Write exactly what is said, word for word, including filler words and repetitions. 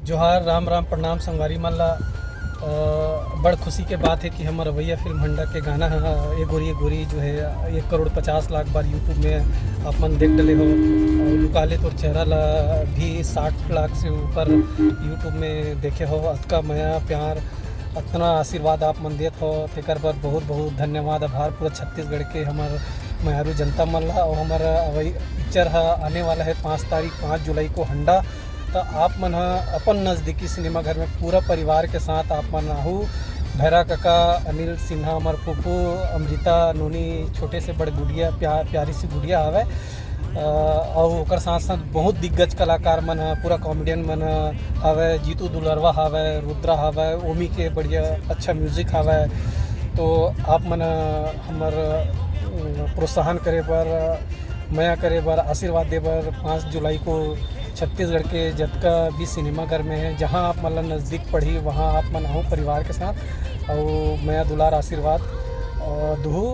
जोहार, राम राम, प्रणाम संगवारी मन ला। अ, बड़ खुशी के बात है कि हमर अवैया फिल्म हंडा के गाना ह, ए गोरी ए गोरी, जो है एक करोड़ पचास लाख बार YouTube में आप मन देख डले हो, और लुका ले तोर चेहरा ला भी साठ लाख से ऊपर YouTube में देखे हो। अतका मया प्यार, अतना आशीर्वाद आप मन देत हो, तेकर बर बहुत बहुत धन्यवाद, आभार पूरा छत्तीसगढ़ के हमर मयारू जनता मन ला। और हमर अवै पिक्चर ह आने वाला है पाँच तारीख, पाँच जुलाई को हंडा। तो आप मन ह अपन नज़दीकी सिनेमा घर में पूरा परिवार के साथ आप मन आहू। भैरा कका, अनिल सिन्हा, हमर फूफू, अमृता, नोनी, छोटे से बड़ गुड़िया, प्या-, प्यारी सी गुड़िया हवय। अ, अउ ओकर साथ साथ बहुत दिग्गज कलाकार मन ह, पूरा कॉमेडियन मन ह हवय, जीतू दुलरवा हवय, रुद्रा हवय, ओमी के बढ़िया अच्छा म्यूजिक हवय। तो आप मन ह हमर, अ, प्रोत्साहन करे बर, मया करे बर, आशीर्वाद दे बर पाँच जुलाई को छत्तीसगढ़ के जतका भी सिनेमा घर में है, जहाँ आप मन ला नज़दीक पड़ही, वहाँ आप मन आहू परिवार के साथ, अउ मया दुलार आशीर्वाद, अ, दुहू।